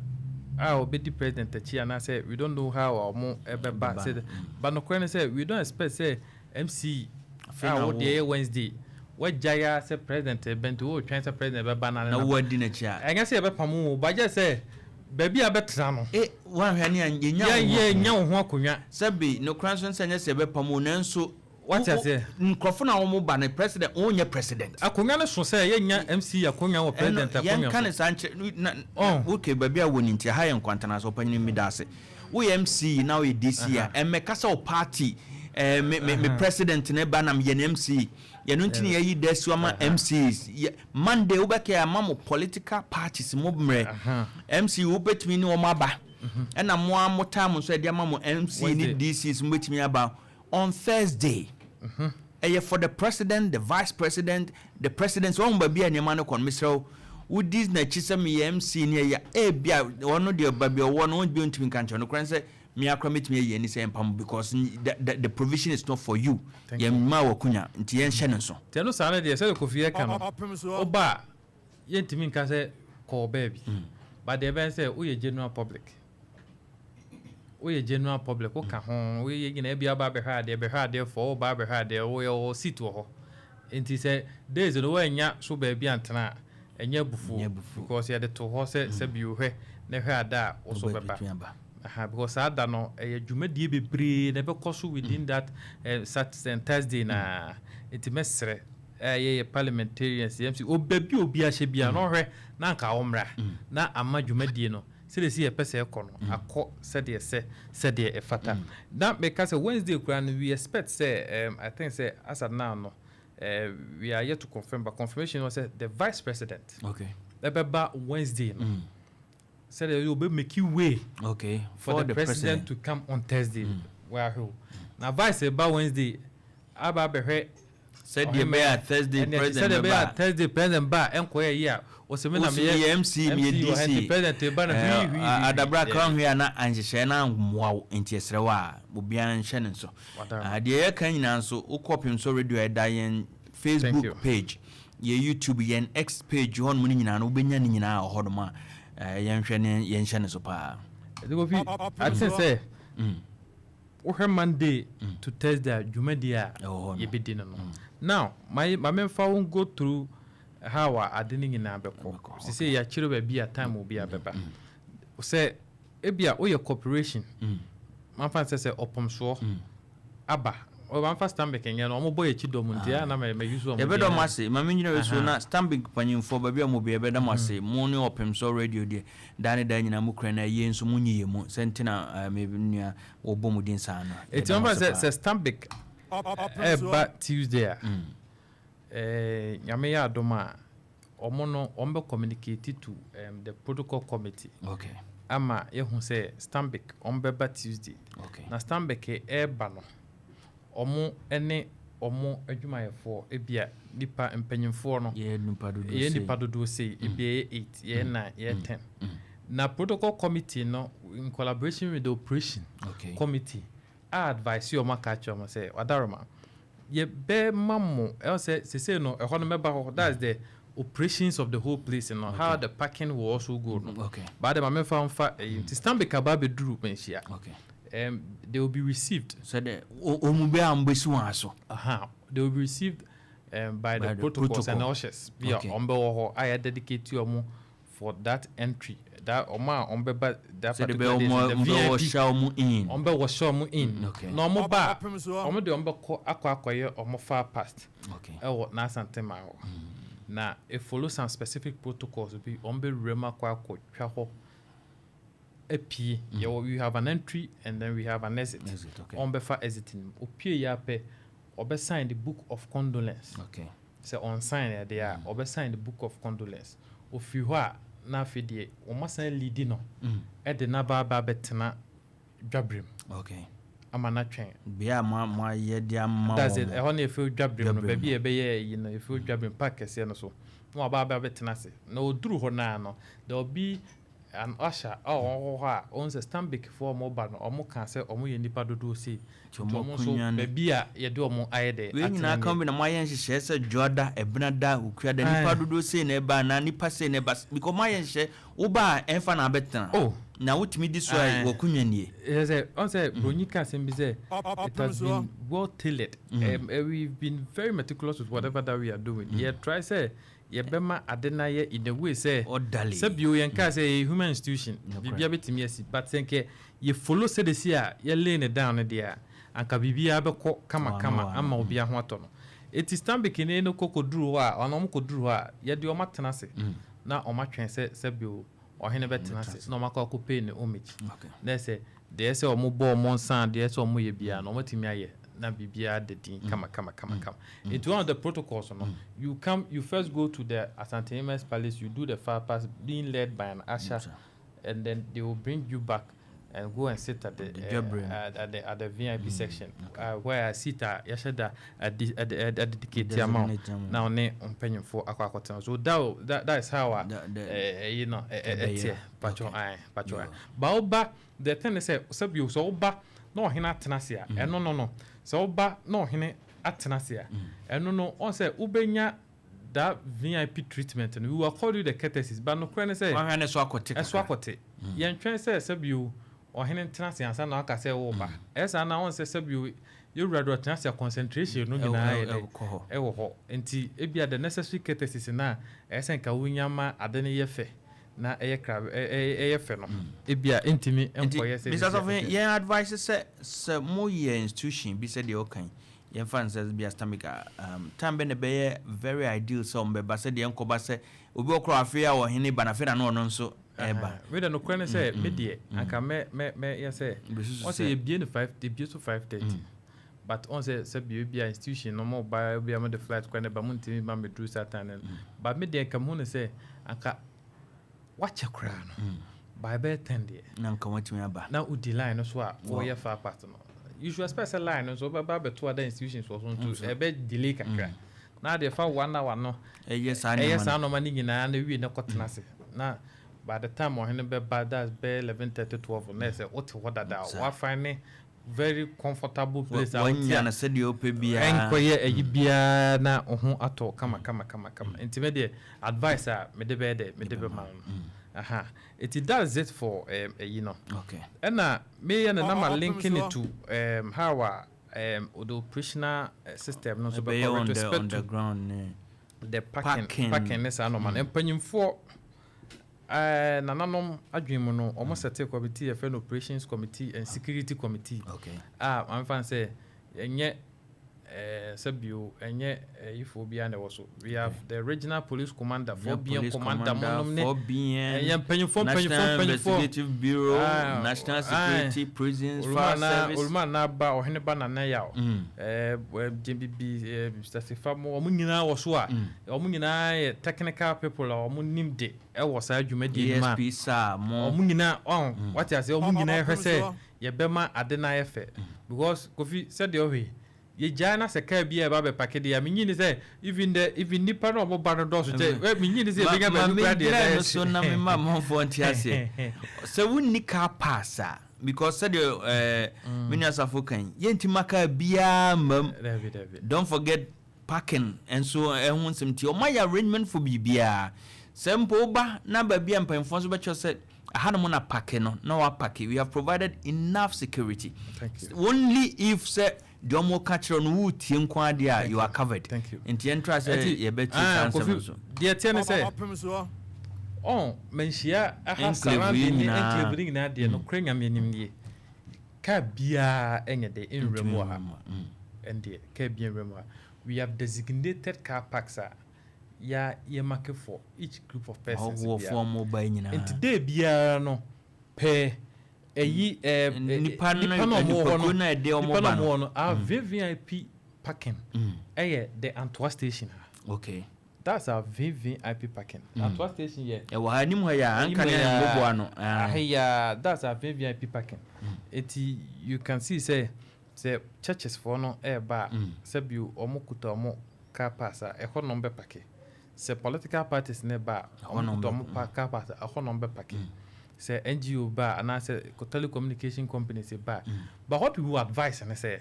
Speaker 2: a ɔbɛdi president akyi anaasɛ we don't know how a ɔmo ɛbɛba
Speaker 1: Ɛbɛba.
Speaker 2: Sɛ but nokorɛ no sɛ we don't expect sɛ MC
Speaker 1: Afei
Speaker 2: a
Speaker 1: na
Speaker 2: wo deɛ yɛ Wednesday wagyae a sɛ president ɛbɛ nti wotwɛn sɛ president bɛba na
Speaker 1: na woadi n'akyi a,
Speaker 2: ɛnyɛ sɛ yɛbɛpam wo, bagye sɛ baabi a bɛtena no
Speaker 1: e woahwɛ ne a yɛnya wo ho.
Speaker 2: Yɛ nya wo ho akonnwa.
Speaker 1: Sɛbi nokora nso sɛ nyɛ sɛ yɛbɛpam wo, nanso
Speaker 2: Wate aseɛ?
Speaker 1: Nkurɔfo na wɔn ba no, president wɔn nyɛ president.
Speaker 2: Akonnwa no so sɛ yɛnya MC akonnwa wɔ president akonnwa
Speaker 1: Yɛnka ne
Speaker 2: so.
Speaker 1: saa nkyerɛ na
Speaker 2: Oh.
Speaker 1: Okay, baabi a wɔ ne nti ha yɛ Nkwantana so. Ɔpanyini mi da ase. Woyɛ MC na woyɛ DC a, ɛmmɛka sɛ wo party me president ne ba nam yɛ no MC. Yɛno nti ne yɛyi da si ama MCs. Monday wobɛka ama mo political parties mo mmerɛ. MC wobɛtumi ne wɔn aba, ɛna mo a mo time nso yɛde ama mo MC ne
Speaker 2: Wednesday.
Speaker 1: DCs mo bɛtumi aba on Thursday. Ɛyɛ for the president, the vice president, the president. Sɛ wɔn baabi a nneɛma no kɔ no, mesrɛ wo, wodi n'akyi sɛ meyɛ MC ne ɛyɛ ebia ɔno deɛ, baabi a ɔwɔ no, wɔn bi ntumi nka nkyɛn no koraa sɛ mmea koraa mɛtumi ayi ani sɛ mpam, because the provision is not for you.
Speaker 2: Thank
Speaker 1: Yɛn mma wɔ kunya nti yɛnhyɛ ne nso.
Speaker 2: Nti ɛno saa no deɛ, sɛde Kofi yɛ ka no,
Speaker 3: Ɔpem soɔ.
Speaker 2: woba a, yɛntumi nka sɛ kɔɔ baabi, but deɛ ɛbɛn sɛ woyɛ general public, woyɛ general public, woka ho, woyɛ nyinaa bi aba abɛhwɛ adeɛ, bɛhwɛ adeɛ fɔ, woba abɛhwɛ adeɛ, woyɛ wɔ seat wɔ hɔ. Nti sɛ days no woanya so baabi antena a, ɛnyɛ
Speaker 1: Ɛnyɛ
Speaker 2: abufuo,
Speaker 1: abufuo.
Speaker 2: because yɛde to hɔ sɛ bio hwɛ na hwɛ ada a wo so bɛba.
Speaker 1: Wobɛtumi aba.
Speaker 2: Aha, because saa da no ɛyɛ dwumadie bebree na ɛbɛkɔ so within that Saturday and Thursday. Na nti mɛsrɛ ɛyɛ yɛ parliamentarians, yɛm si oba bi, obi ahyɛ bia na ɔhwɛ na anka ɔmmra na ama dwumadie no sɛdeɛ si yɛpɛ sɛ ɛkɔ no akɔ sɛdeɛ ɛfata. Na meka sɛ Wednesday koraa no, we expect sɛ I think sɛ as at now no, we are yet to confirm, but confirmation was sɛ the vice president ɛbɛba Wednesday no sɛdeɛ ɔbɛ make way for the president to come on Thursday. Wahwɛ o, na vice ba Wednesday aba abɛhwɛ
Speaker 1: Sɛdeɛ ɛbɛyɛ a Thursday
Speaker 2: ɛnɛ
Speaker 1: president
Speaker 2: sɛdeɛ ɛbɛyɛ a
Speaker 1: bɛba.
Speaker 2: Thursday president ba a, ɛnkɔyɛ yi a wɔsɛ me na
Speaker 1: Wosi meyɛ MC, meyɛ
Speaker 2: wɔ ha, nti
Speaker 1: DC.
Speaker 2: president ba no hwii hwii hwii.
Speaker 1: Adabra
Speaker 2: Yeah.
Speaker 1: kra hwee a na anhyehyɛ na ammoa wo, nti ɛsrɛ wo a, obiara nhyɛ ne nso.
Speaker 2: Wadara.
Speaker 1: Ah, deɛ yɛka nyinaa nso, wokɔ Pem So Radio a ɛda yɛn
Speaker 2: Thank you.
Speaker 1: Facebook page, yɛ YouTube, yɛn X page hɔnom no nyinaa no, wobɛnya ne nyinaa wɔ hɔnom a yɛnhwɛ ne yɛnhyɛ ne so paa.
Speaker 2: Ɛdi Kofi, ate sɛ wohwɛ Monday to Thursday a, dwumadie a
Speaker 1: Ɛwɔ hɔ no.
Speaker 2: yɛbɛdi no. Now ma memfa wo go through how a ade no nyinaa bɛkɔ.
Speaker 1: Bɛkɔ.
Speaker 2: Sise yɛakyerɛ baabi a time obi a bɛba sɛ ebia woyɛ corporation, mamfa sɛ ɔpɔmsoɔ aba, ɔbamfa Stanbic nyɛ no, ɔmo bɔ yɛkyi dɔm, nti a na ma use ɔmo
Speaker 1: Yɛbɛdɔ
Speaker 2: deɛ.
Speaker 1: mo ase. Ma menyina wei so.
Speaker 2: Aha.
Speaker 1: Na Stanbic panyimfoɔ, baabi a mo bi, yɛbɛda mo ase, mo ne Ɔpem So Radio deɛ, daa ne daa nyinaa mo kura no yie nso monyi yɛ mu sɛ nti na me nua wɔbɔ mu din saa no.
Speaker 2: Eti
Speaker 1: Yɛda mo
Speaker 2: ɔmfa
Speaker 1: ase
Speaker 2: sɛ
Speaker 1: paa.
Speaker 2: sɛ Stanbic ɛba Tuesday a, Nyame yɛ adom a, ɔmo no ɔmo bɛ communicate to the protocol committee ama yɛhu sɛ Stanbic ɔmo bɛba Tuesday. Na Stanbic ɛɛba no, ɔmo ne ɔmo adwumayɛfoɔ, ebia nipa mpanyinfoɔ no,
Speaker 1: Yɛ nipa dodoɔ
Speaker 2: yɛ
Speaker 1: sei.
Speaker 2: nipa dodoɔ sei, ebi yɛ eight, yɛ 9, yɛ 10. Na protocol committee no, in collaboration with the operation committee, a advice ɔmo, aka akyerɛ ɔmo sɛ wadaroma yɛbɛma mo ɛwɔ sɛ sese no ɛhɔ no mɛba hɔ. That's the operations of the whole place how the parking will also go no. Baade ma mefa nfa ɛyi nti Stanbic aba abɛduru Manhyia, they will be received.
Speaker 1: Sɛdeɛ ɔmu bɛ a mbɛsi wɔn aso.
Speaker 2: They will be received by the
Speaker 1: By the
Speaker 2: protocols and
Speaker 1: protocol.
Speaker 2: ushers bi a ɔmo bɛwɔ hɔ a yɛ dedicate ɔmo for that entry, that ɔmo a ɔmo bɛba that
Speaker 1: Sɛdeɛ
Speaker 2: particular
Speaker 1: bɛyɛ
Speaker 2: day,
Speaker 1: ɔmo
Speaker 2: the
Speaker 1: bɛwɔ
Speaker 2: VIP
Speaker 1: hyɛ ɔmo in.
Speaker 2: Ɔmo bɛ wɔhyɛ ɔmo in. Na ɔmo ba a, ɔmo de ɔmo bɛkɔ akɔyɛ ɔmo file past ɛwɔ n'Asantema hɔ, na e follow some specific protocols bi. Ɔmo bɛ wura mu akɔtwa hɔ apie. Yɛwɔ, we have an entry and then we have an exit.
Speaker 1: Exit, okay.
Speaker 2: Ɔmo bɛfa exit no mu, opie yɛ apɛ, ɔbɛ sign the book of condolence. Sɛ ɔnsign ɛdeɛ a, ɔbɛ sign the book of condolence. Ofiri hɔ a, na afei deɛ wɔn asan lead no ɛde n'aba aba abɛtena dwabrem ama n'atwɛn.
Speaker 1: Bea a mo ayɛ de ama
Speaker 2: That's it.
Speaker 1: wɔn.
Speaker 2: Ɛhɔ no yɛfɛ dwabrem no.
Speaker 1: Dwabrem.
Speaker 2: Baabi a yɛbɛyɛ yi no, yɛfɛ dwabrem park kɛseɛ no so, na waba aba abɛtena ase. Na oduru hɔ naa no, there will be an usher a ɔwɔ hɔ a ɔn sɛ Stanbic foɔ ɔmo ba no, ɔmo ka sɛ ɔmo yɛ nipa dodoɔ sei.
Speaker 1: Nti
Speaker 2: nti
Speaker 1: ɔmo
Speaker 2: ɔmo nso
Speaker 1: akonnwa no-
Speaker 2: baabi a yɛde ɔmo ayɛ dɛ
Speaker 1: Wei nyinaa
Speaker 2: atena
Speaker 1: ka
Speaker 2: nie.
Speaker 1: bi na moayɛ nhyehyɛɛ sɛ Dwoada, Ɛbena da, Okua da, nipa
Speaker 2: Aye.
Speaker 1: dodoɔ sei na ɛba anaa nipa sei na ɛba, because moayɛ nhyehyɛ, woba a, ɛmfa na abɛtena
Speaker 2: Oh.
Speaker 1: na wotumi di so a,
Speaker 2: Aye.
Speaker 1: wɔkunya nie.
Speaker 2: Ɛsɛ sɛ ɔn sɛ broni ka asɛm bi sɛ it has been well tailored. We've been very meticulous with whatever that we are doing. Yɛ try sɛ yɛbɛma ade na yɛ in a way sɛ
Speaker 1: Orderly.
Speaker 2: sɛ bio yɛn kaa sɛ yɛ human institution,
Speaker 1: Nokorɛ.
Speaker 2: biribia bɛtumi asi, but sɛ nkɛ yɛ follow sɛde si a yɛ lay ne down no deɛ a, Anka biribiara bɛkɔ kamakama ama obiara ho atɔ no. Eti Stanbic ne no kɔ kɔduru hɔ a, ɔno ɔmo kɔduru hɔ a, yɛde ɔmo atena ase na ɔmo atwɛn sɛ sɛbio ɔhene bɛtena ase na ɔmo akɔ pay ne homage. Na sɛ deɛ sɛ ɔmo bɔ ɔmo nsa, deɛ sɛ ɔmo yɛ biara no, ɔmo atumi ayɛ na biribiara da din kama kama kama kama. Nti one of the protocols no, you come, you first go to the Asantehemaa Palace, you do the file pass being led by an usher, and then they will bring you back and go and sit at the at the VIP section where seat a yɛhyɛ da dedicate ama wo na ɔne mpanyinfoɔ akɔ akɔtena. So that is how a ɛyi no ɛteɛ. Patro ayi, patro ayi ba ɔba, the thing is sɛ sɛbi sɛ ɔba na ɔhene atena ase a, ɛno no sɛ ɔba na ɔhene atena ase a, ɛno no ɔn sɛ wobɛnya that VIP treatment no. We will accord you the courtesies, but nokorɛ ne sɛ
Speaker 1: ɔhwɛ ne so akɔte.
Speaker 2: Ɛso akɔte. Yɛntwɛn sɛ sɛbio ɔhene ntena ase ansa na waka sɛ wɔba. Ɛsa na wɔn sɛ sɛbio yɛwura do ɔtena ase a, concentration no nyinaa yɛ dɛ ɛwɔ hɔ. Nti ebia the necessary courtesies na ɛyɛ sɛ nka wonya ma ade no yɛ fɛ na ɛyɛ kra ɛyɛ fɛ no, ebia ntumi nkɔyɛ sɛ.
Speaker 1: Mr. Sɔfo, yɛn advice sɛ moyɛ institution bi sɛ deɛ ɔkan yɛmfa no sɛ bia Stanbic, time bɛ na ɛbɛyɛ very ideal sɛ ɔmbɛba, sɛ deɛ nkɔba sɛ obi ɔkorɔ afei a ɔhene ba na afei na no ɔno nso ɛba?
Speaker 2: Wei de, nokorɛ ne sɛ me deɛ anka mɛ mɛ mɛ yɛ sɛ ɔn sɛ yɛbie no 5, yɛbie so 5:30, but ɔn sɛ bie bi a institution no mo ba bi a mo de flight kora ne ba mo ntumi ma mɛduru saa time no. But me deɛ, nka mo ne sɛ anka wakyɛ koraa no by bɛyɛ 10 deɛ
Speaker 1: na nka watumi aba.
Speaker 2: Na wodi line no so a wɔyɛ far part no, you should expect sɛ line no nso wobɛba abɛto other institutions wɔ so nto ɛbɛ delay kakra na adeɛ fa one hour no.
Speaker 1: Ɛyɛ saa.
Speaker 2: Ɛyɛ saa nɔɔma no nyinaa na wie na kɔtena ase, na by the time ɔhene bɛba, that's bɛyɛ 11:30, 12, na ɛsɛ wote hɔ dada, wafa ne very comfortable place
Speaker 1: a wanya no sɛdeɛ wopɛ biara.
Speaker 2: Ɛnkɔyɛ ɛyi biara na wo ho atɔ kama kama kama kama. Nti me deɛ, advice a mede bɛyɛ dɛ mede bɛma no, aha, nti that's it for ɛyi no. Ɛna meyɛ no na ma linking it to how a the operational system no nso bɛkɔ with respect to the parking ne saa nɔɔma no. Mpanyimfoɔ, nananom adwene mu no, ɔmo set committee yɛfrɛ no operations committee and security committee a amfa sɛ ɛnyɛ sɛbio ɛnyɛ ɛyifoɔ biara na ɛwɔ so. We have the regional police commander, 4BN commander, monom ne ɛyɛ mpanyinfoɔ mpanyinfoɔ mpanyinfoɔ.
Speaker 1: Investigative Bureau, National Security, Prisons, Fire Service.
Speaker 2: Oluma n'aba ɔhene ba Nana Yaw, Gyebibi, Mr Sefa mo, wɔn nyinaa wɔ so a wɔn nyinaa yɛ technical people a wɔn nim de ɛwɔ saa dwumadie no mu a
Speaker 1: ASP saa mo.
Speaker 2: Wɔn nyinaa ɔn wate ase, wɔn nyinaa hwɛ sɛ yɛbɛma ade no ayɛ fɛ, because Kofi, sɛdeɛ ɔhwɛ yɛgyae na sɛ kaa bi a ɛba bɛpark deɛ a, menyi ni sɛ even nipa na ɔmo ba no dɔɔso kyɛ, menyi ni sɛ yɛbɛnya baabi kora deɛ.
Speaker 1: Ma no so na mema amanfoɔ nte aseɛ sɛ wonni car pass a, because sɛdeɛ me nua Asafo kan, yɛnti ma car biara mmam. Don't forget parking nso ɛho nsɛm, nti ɔma yɛ arrangement for biribiara sɛ mpo woba na baabi a mpanyinfoɔ nso bɛkyerɛ sɛ ahanom na park no na wapark. We have provided enough security.
Speaker 2: Thank you.
Speaker 1: Only if sɛ deɛ ɔmo ka kyerɛ no wotie nko adeɛ a, you are covered.
Speaker 2: Thank you.
Speaker 1: Nti yɛntra sɛ yɛbɛtie saa nsɛm no so.
Speaker 2: Deɛ teɛ ne sɛ ɔn manhyia aha surrounding ne enclave ne nyinaa deɛ no kora, Nyame anim nie, kaa biara ɛnyɛ de nwura mu wɔ ha. Ɛndeɛ kaa biara nwura mu ha. We have designated car parks a ya yɛ mark for each group of persons.
Speaker 1: Ɔwɔfoɔ mo ba nyinaa.
Speaker 2: Nti day biara no pɛɛ ɛyi
Speaker 1: nipa no, nipa no na ɛde ɔmo ba
Speaker 2: no, our VVIP parking ɛyɛ the Antoa Station ha. That's our VVIP parking. Antoa Station yɛ.
Speaker 1: Ɛwɔ ha anim ha yɛ a anka ne mboboa no.
Speaker 2: Aheya, that's our VVIP parking. Eti you can see sɛ churches foɔ no ɛɛba a, sɛbi ɔmo kuta ɔmo car pass a, ɛhɔ nom bɛ park. Sɛ political parties ne ba a, ɔmo kuta ɔmo car pass a, ɛhɔ nom bɛ park. Sɛ NGO ba a, anaasɛ telecommunication companies ba a. But what we will advise ne sɛ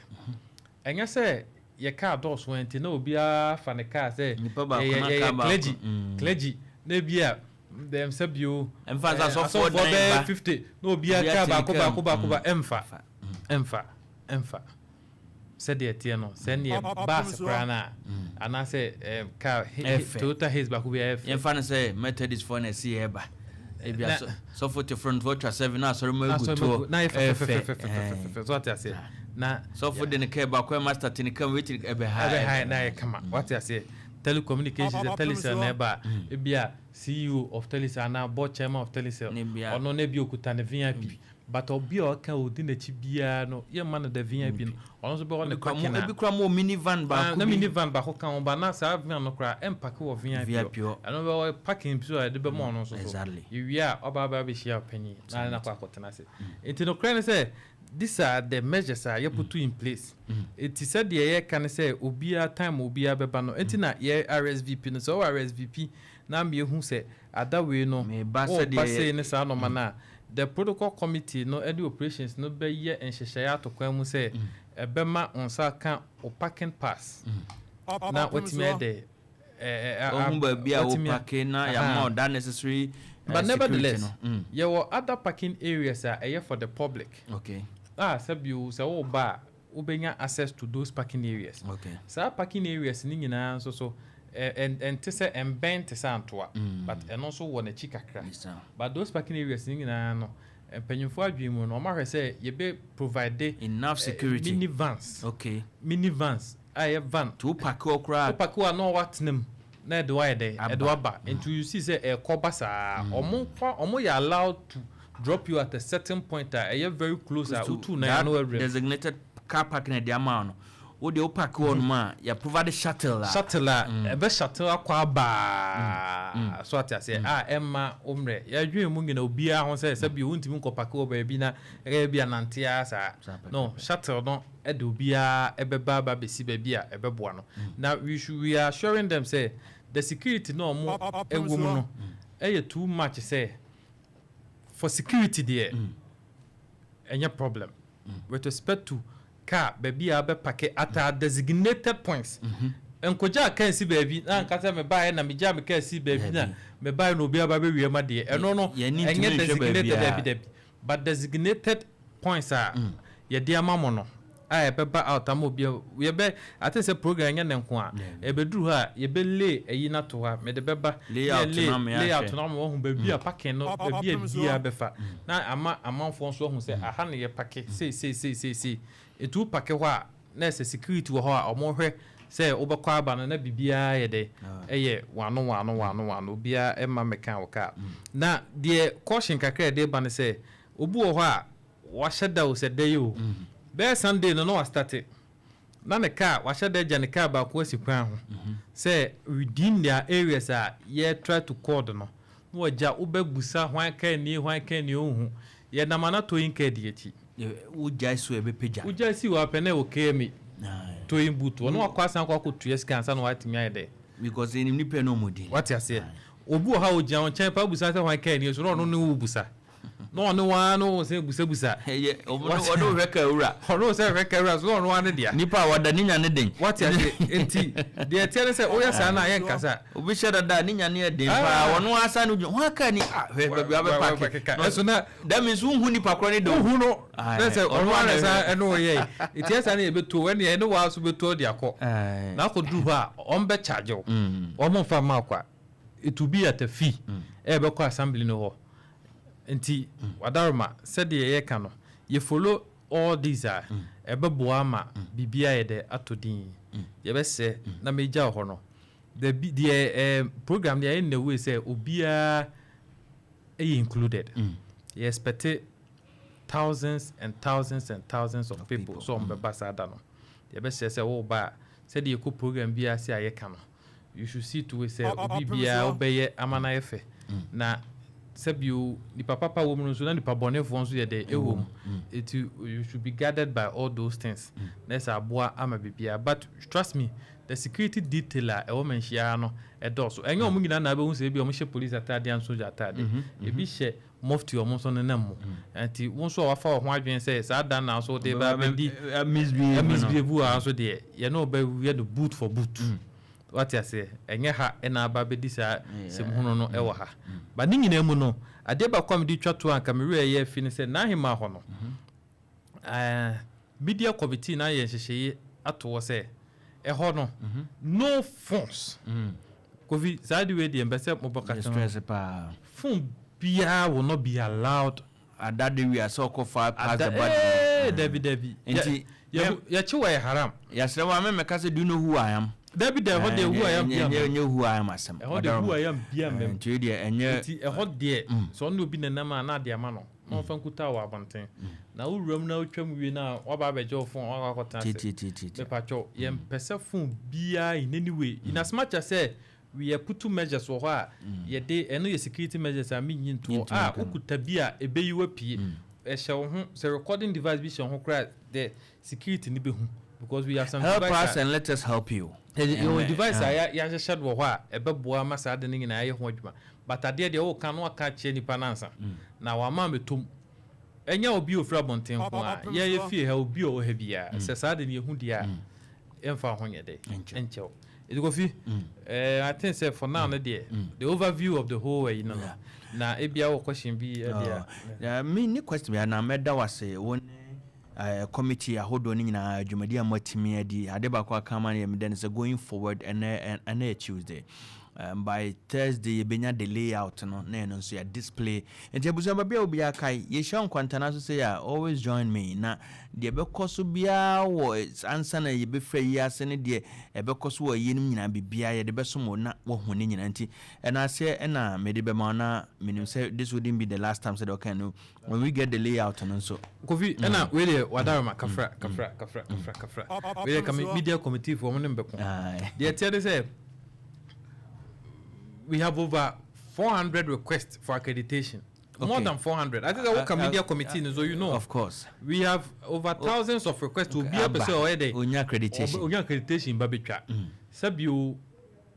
Speaker 2: ɛnyɛ sɛ yɛ car dɔɔso nti na obiara fa ne car sɛ yɛ clergy na ebi a dɛm sɛ bio
Speaker 1: ɛmfa sɛ asɔfoɔ
Speaker 2: bɛyɛ 50 na obiara car baako baako baako ba. Ɛmfa, ɛmfa, ɛmfa. Sɛdeɛ teɛ no, sɛneɛ bus koraa no a, anaasɛ car Toyota Hiace baako bi ɛyɛ fɛ.
Speaker 1: Yɛmfa no sɛ Methodist foɔ na ɛsi yɛ ba, ebi sɔfo te front fo atwa seven na asɔre mu egu toɔ.
Speaker 2: Na yɛ fɛfɛfɛfɛfɛfɛ so, ate aseɛ. Na
Speaker 1: sɔfo de ne kaa baako, master te ne kam wetin ɛbɛha.
Speaker 2: Ɛbɛha na yɛ kama, wate aseɛ? Telecommunications sɛ Telecel na ɛba a, ebi a CEO of Telecel anaa board chairman of Telecel,
Speaker 1: Ne bia.
Speaker 2: ɔno na bi okuta ne VIP, but obi a ɔka odi n'akyi biara no, yɛmma no the VIP no, ɔno nso bɛwɔ ne parking a
Speaker 1: ebi kura mo mini van
Speaker 2: Ah,
Speaker 1: baako
Speaker 2: na
Speaker 1: bi.
Speaker 2: Mini van baako ka ho ba, na saa van no koraa ɛmpark wɔ VIP
Speaker 1: VIP
Speaker 2: hɔ.
Speaker 1: hɔ.
Speaker 2: Ɛno bɛwɔ parking bi so a yɛde bɛma ɔno nso so. Yɛwie a, ɔba aba abɛhyia ɔpanyin na akɔ akɔtena ase. Nti nokorɛ ne sɛ these are the measures a yɛput in place. Nti sɛdeɛ yɛka ne sɛ obiara time a obiara bɛba no, nti na yɛ RSVP no, sɛ ɔwɔ RSVP na ama yɛhu sɛ ada wei no
Speaker 1: Meba.
Speaker 2: wɔba
Speaker 1: Sɛdeɛ
Speaker 2: sei ne saa nɔɔma no a, the protocol committee no ne operations no bɛyɛ nhyehyɛeɛ ato kwan mu sɛ ɛbɛma wo nsa ka wo parking pass na watumi ayɛ dɛ
Speaker 1: ɔhu baabi a
Speaker 2: watumi
Speaker 1: wo park na yɛama wo that necessary
Speaker 2: But
Speaker 1: security
Speaker 2: nevertheless,
Speaker 1: no.
Speaker 2: Yɛwɔ other parking areas a ɛyɛ for the public a sɛbio sɛ woba a, wobɛnya access to those parking areas. Saa parking areas ne nyinaa nso so ɛnte sɛ ɛmbɛn te sɛ Antoa, but ɛno nso wɔ n'akyi kakra.
Speaker 1: Yes, sir.
Speaker 2: But those parking areas ne nyinaa no, mpanyinfoɔ adwene mu no, ɔmo ahwɛ sɛ yɛbɛ provide
Speaker 1: enough security.
Speaker 2: Mini vans. Mini vans a ɛyɛ van.
Speaker 1: Nti wo park hɔ koraa,
Speaker 2: wo park a na watena mu na ɛde wayɛ dɛ
Speaker 1: Aba.
Speaker 2: ɛde waba. Nti you see sɛ ɛkɔ ba saa, ɔmo kɔ, ɔmo yɛ allowed to drop you at a certain point a ɛyɛ very close a
Speaker 1: to
Speaker 2: wotu na
Speaker 1: that
Speaker 2: yɛn no awura.
Speaker 1: Designated car park na ɛde ama wo no, wo deɛ wo park hɔ nom a, yɛ provide shuttle a
Speaker 2: Shuttle a ɛbɛ shuttle akɔ abaa so, ate aseɛ, a ɛma wo mmerɛ yɛadwene mu nyina obiara ho sɛ sɛbi wontumi nkɔ park wɔ baabi na ɛyɛ bi anantea saa.
Speaker 1: Saa pɛpɛpɛ.
Speaker 2: No, shuttle no ɛde obiara ɛbɛba aba bɛsi baabi a ɛbɛboa no. Na we are assuring them sɛ the security na ɔmo ɛwɔ mu no ɛyɛ too much sɛ for security deɛ, ɛnyɛ problem with respect to car baabi a bɛ park at our designated points. Nkogya kaa si baabi na nkasa mebaeɛ na megya me kaa si baabi na mebaeɛ na obi aba bɛwie ma deɛ, ɛno no
Speaker 1: Yɛni ntumi
Speaker 2: ɛnyɛ
Speaker 1: nhwɛ
Speaker 2: designated.
Speaker 1: baabiara.
Speaker 2: Dabi dabi, but designated points a yɛde ama mo no a yɛbɛba out ama obi a yɛbɛ ate sɛ program nyɛ ne nko a ɛbɛduru hɔ a, yɛbɛlay ɛyi no ato hɔ a mede bɛba.
Speaker 1: Layout
Speaker 2: Yɛ lay-
Speaker 1: na me ahwɛ.
Speaker 2: Layout na ama wɔhu baabi a parking no, baabi a biara bɛfa na ama amanfoɔ nso ahu sɛ aha ne yɛ park sei sei sei sei sei. Etu wo park hɔ a, na ɛsɛ security wɔ hɔ a ɔmo hwɛ sɛ wobɛkɔ aba no na biribiara yɛ dɛ ɛyɛ wano wano wano wano, obiara ɛma mɛka wɔ kaa. Na deɛ caution kakra yɛde ba no sɛ obi wɔ hɔ a wahyɛ da o sɛ dɛ yi o, bɛyɛ Sunday no na wastart na ne car wahyɛ da gya ne car baako asi kwan ho sɛ within their areas a yɛ try to code no, na wagya. Wobɛbusa hwan kaa nie, hwan kaa nie, ohu yɛnam ana towing car di akyi.
Speaker 1: Wogyae so a, ɛbɛpagya.
Speaker 2: Wogya si wɔ apɛ na ɛwɔ KMA towing boot, ɔno wakɔ asan kɔ akɔtua sika ansa na watumi ayɛ dɛ.
Speaker 1: Because ɛnim nipa no ɔmɔdi.
Speaker 2: Wate aseɛ? Obi wɔ ha a ogyina wo nkyɛn pa busa sɛ hwan kaa nie so, na ɔno ne wo busa na ɔne waa no wo sɛ busabusa.
Speaker 1: Ɛyɛ ɔno ɔne wohwɛ ka wura.
Speaker 2: Ɔno sɛ hwɛ kaa wura so, na ɔno waa ne dea.
Speaker 1: Nipa a wɔda ne nya ne den.
Speaker 2: Wate aseɛ? Nti deɛ ɛteɛ ne sɛ woyɛ saa no a, yɛnkasa.
Speaker 1: Obi hyɛ dada ne nya ne yɛ den
Speaker 2: Ah.
Speaker 1: paa, ɔno asa no dwene ho aka ni ah, hwɛ baabi a wobɛpark.
Speaker 2: Ɛso na
Speaker 1: that means wonhu nipa korɔ ne de o.
Speaker 2: Wohu no
Speaker 1: Aye.
Speaker 2: na sɛ ɔno
Speaker 1: Ɔno
Speaker 2: ara
Speaker 1: ara
Speaker 2: sa
Speaker 1: na
Speaker 2: ɛne woyɛ nti ɛsa ne yɛbɛtuo ɛne ɛne waa so bɛtuo de akɔ
Speaker 1: Aye.
Speaker 2: na akɔduru hɔ a, ɔmbɛ charge wo. Ɔmo mfa ma akɔ a, it will be at a fee ɛbɛkɔ assembly no hɔ. Nti wadaroma sɛdeɛ yɛka no, yɛ follow all these a, ɛbɛboa ama biribiara yɛ dɛ atɔ din. Yɛbɛsɛ na megya wɔ hɔ no, dabi deɛ program deɛ ayɛ in a way sɛ obiara ɛyɛ included. Yɛ expect thousands and thousands and thousands of people
Speaker 1: people.
Speaker 2: so ɔmo bɛba saa da no. Yɛbɛhyɛ sɛ wɔreba a, sɛdeɛ yɛkɔ program bi ase a yɛka no, you should see to it sɛ obi biara wobɛyɛ ama no ayɛ fɛ. Na sɛbio nipa papa wɔ mu no nso na nipa bɔnefoɔ nso yɛ dɛ ɛwɔ mu, eti you should be guarded by all those things na ɛsɛ aboa ama biribiara. But trust me, the security detail a ɛwɔ Manhyia no ɛdɔɔso. Ɛnyɛ ɔmo nyinaa na abɛhu sɛ ebi ɔmo hyɛ police ataadeɛ nso gya ataadeɛ, ebi hyɛ mufti, ɔmo nso nenam mu. Nti wo nso a wafa wɔ ho adwene sɛ saa dan na nso de ba abɛdi
Speaker 1: misbehave no.
Speaker 2: Misbehave a nso deɛ, yɛne ɔbɛyɛ no boot for boot, wate aseɛ? Ɛnyɛ ha ɛna aba bɛdi saa sɛmhunu no ɛwɔ ha. Ba ne nyinaa mu no, adeɛ baako a mede twa to a nka mewerɛ yɛ afi ne sɛ n'ahema hɔ no, media committee na ayɛ nhyehyɛeɛ ato hɔ sɛ ɛhɔ no, no phones. Kofi, saa de wei deɛ mpɛ sɛ mobɛka
Speaker 1: Yɛ
Speaker 2: no
Speaker 1: stress paa.
Speaker 2: Phone biara will not be allowed.
Speaker 1: Adade wi a sɛ ɔkɔ fa pass
Speaker 2: Ada
Speaker 1: the body.
Speaker 2: Ee, dabi dabi.
Speaker 1: Nti
Speaker 2: Yɛkye wɔ yɛ haram.
Speaker 1: Yɛsrɛ wo a, mɛmɛka sɛ, "Do you know who I am?"
Speaker 2: Dabi da, ɛhɔ deɛ who I am bia.
Speaker 1: Ɛnyɛ who I am asɛm.
Speaker 2: Ɛhɔ deɛ who I am bia mmɛm.
Speaker 1: Nti deɛ ɛnyɛ.
Speaker 2: Nti ɛhɔ deɛ, sɛ ɔne obi nenam a, na ade ama no na ɔmfa nkuta wɔ abɔnten na wowura mu na wotwam wie na waba abɛgye wo phone, wakɔ akɔtena ase.
Speaker 1: Titititi.
Speaker 2: Mepatwɔ, yɛmpɛ sɛ phone biara in any way, in as much as sɛ we are put measures wɔ hɔ a yɛde ɛno yɛ security measures a menyi ntoɔ a wokuta bi a ɛbɛyi wapie ɛhyɛ wo ho sɛ recording device bi hyɛ wo ho koraa, the security ni bɛhu because we have some
Speaker 1: Help
Speaker 2: device
Speaker 1: us and let us help you.
Speaker 2: Yɛwɔ device a yɛahyehyɛ no wɔ hɔ a ɛbɛboa ma saa de no nyinaa yɛ ho adwuma, but adeɛ deɛ woka no waka kyerɛ nipa no ansa na wama mɛtom. Ɛnyɛ obi a ofiri abɔnten ko a yɛyɛ fie ha, obi a ɔwɔ ha biara sɛ saa de no yɛhu deɛ a ɛmfa ho nyɛ dɛ ɛnkyɛw. Ɛti Kofi, I think sɛ for now no deɛ, the overview of the whole ɛyi no na ebia wɔ question bi ɛdeɛ.
Speaker 1: Me ne question bi na mɛda wase, wo ne committee ahodoɔ no nyinaa, dwumadi a moatumi adi. Ade baako aka ma no yɛ medɛ no sɛ going forward, ɛnɛ yɛ Tuesday, by Thursday yɛbɛnya the layout no na ɛno nso yɛ display. Nti abusua, baabi a obiara kae yɛhyia nkwantana so sɛ a always join me na deɛ ɛbɛkɔ so biara wɔ ansa na yɛbɛfira yi ase ne deɛ ɛbɛkɔ so wɔ yie no nyinaa, biribiara yɛde bɛsom wo na wahu ne nyinaa. Nti ɛno aseɛ ɛna mede bɛma wo na menim sɛ this wouldn't be the last time, sɛdeɛ ɔka no, when we get the layout no nso.
Speaker 2: Kofi, ɛna wei deɛ wadaroma kafra kafra kafra kafra kafra. Wei deɛ ka media committee foɔ mo ne mbɛko. Deɛ teɛ de sɛ we have over 400 requests for accreditation. More than 400. I think that work media committee, so you know.
Speaker 1: Of course.
Speaker 2: We have over thousands of requests to be able to say
Speaker 1: Onya accreditation.
Speaker 2: Onya accreditation ba betwa. Sabio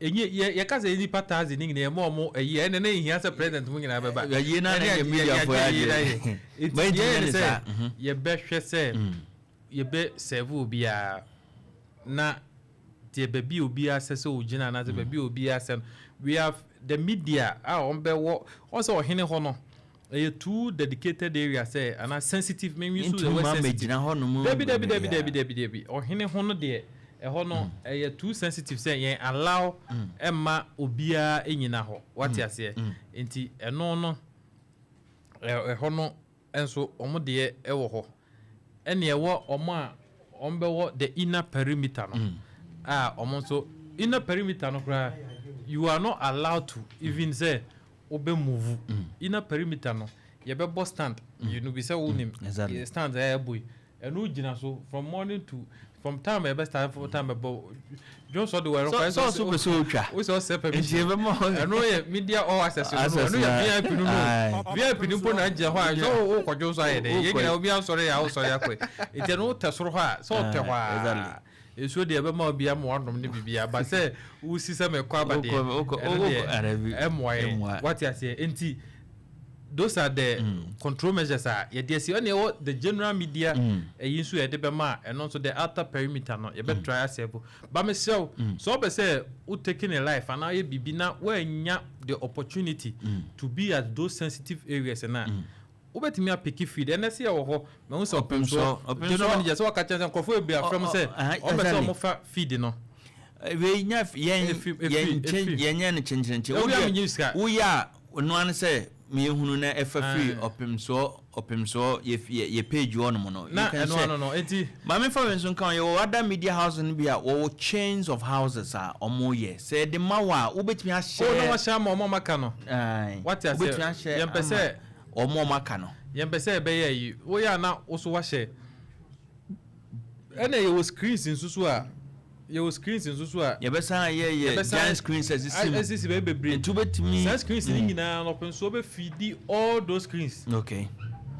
Speaker 2: enye ye ye ka sɛ nipa thousand ni nyinaa mo mo eyi ɛnɛ ne nhia sɛ president mu nyinaa bɛba.
Speaker 1: Yɛ na na yɛ media fo yɛ.
Speaker 2: Eti yɛ ne sɛ yɛbɛhwɛ sɛ yɛbɛ serve obiara na deɛ baabi obiara sɛ ogyina anaasɛ baabi obiara sɛ no. We have the media a wɔn bɛwɔ wɔn sɛ ɔhene hɔ no ɛyɛ too dedicated area sɛ ana sensitive, maybe so the word sensitive. Dabi dabi dabi dabi dabi dabi, ɔhene ho no deɛ, ɛhɔ no ɛyɛ too sensitive sɛ yɛn allow ɛma obiara ɛnyina hɔ, wate aseɛ? Nti ɛno no ɛhɔ no nso wɔn deɛ ɛwɔ hɔ, ɛna ɛwɔ wɔn a wɔn bɛwɔ the inner perimeter no a wɔn nso inner perimeter no koraa, you are not allowed to even sɛ wobɛ move inner perimeter no. Yɛbɛbɔ stand mmienu bi sɛ wonim stand ɛyɛ bɔ yi, ɛno gyina so from morning to from time ɛbɛ start from time ɛbɔ johnson de wɔ ɛno
Speaker 1: kwan sɛ ɔso pɛ sɛ otwa.
Speaker 2: Wosɛ ɔsɛ permission, ɛno yɛ media all access no, ɛno yɛ VIP no. No VIP no mpo na gyina hɔ a sɛ wokɔ johnson ayɛ dɛ yɛn nyinaa obi asɔre yɛ a wosɔre akɔ, nti ɛno wotɛ soro hɔ a sɛ ɔtɛ hɔ a nsuo deɛ ɛbɛma obi ama wanom ne biribi aba sɛ wosi sɛ mɛkɔ aba deɛ, ɛno deɛ ɛmmoa yɛn, wate aseɛ? Nti those are the control measures a yɛde asi. Ɛna ɛwɔ the general media ɛyi nso yɛde bɛma a ɛno nso the outer perimeter no yɛbɛ try asɛ bo ba. Mesrɛ sɛ ɔbɛ sɛ wo taking a life anaa yɛ biribi na woanya the opportunity to be at those sensitive areas na wobɛtumi apick feed. Ɛnɛ sɛ yɛwɔ hɔ, mahu sɛ ɔpem general manager sɛ waka kyerɛ sɛ nkurɔfoɔ bebree afrɛ m sɛ ɔmpɛ sɛ ɔmofa feed no.
Speaker 1: Wei nya yɛn yɛn yɛnyɛ no kyenkyenkyen. Woyɛ a ɔno ano sɛ meyɛhunu na ɛfa firi Ɔpemsoɔ yɛ page hɔ nom no.
Speaker 2: Na ɛno ano no enti.
Speaker 1: Maame, fa wei nso nka. Yɛwɔ other media house no bi a wɔwɔ chains of houses a ɔmo yɛ sɛ ɛde ma wɔ a wobɛtumi ahyɛ.
Speaker 2: O na wahyɛ ama ɔmo aka no. Wate ase?
Speaker 1: Wobɛtumi ahyɛ.
Speaker 2: Yɛmpɛ sɛ
Speaker 1: ɔmo aka no.
Speaker 2: Yɛmpɛ sɛ ɛbɛyɛ yi woyɛ a na wo so wahyɛ. Ɛna yɛwɔ screens nso so a yɛwɔ screens nso so a.
Speaker 1: Yɛbɛsan yɛ giant screens asisi
Speaker 2: mu. Asisi bɛyɛ bebree.
Speaker 1: Nti wobɛtumi.
Speaker 2: Saa screens ni nyinaa no, ɔpɛ nso wobɛfeedi all those screens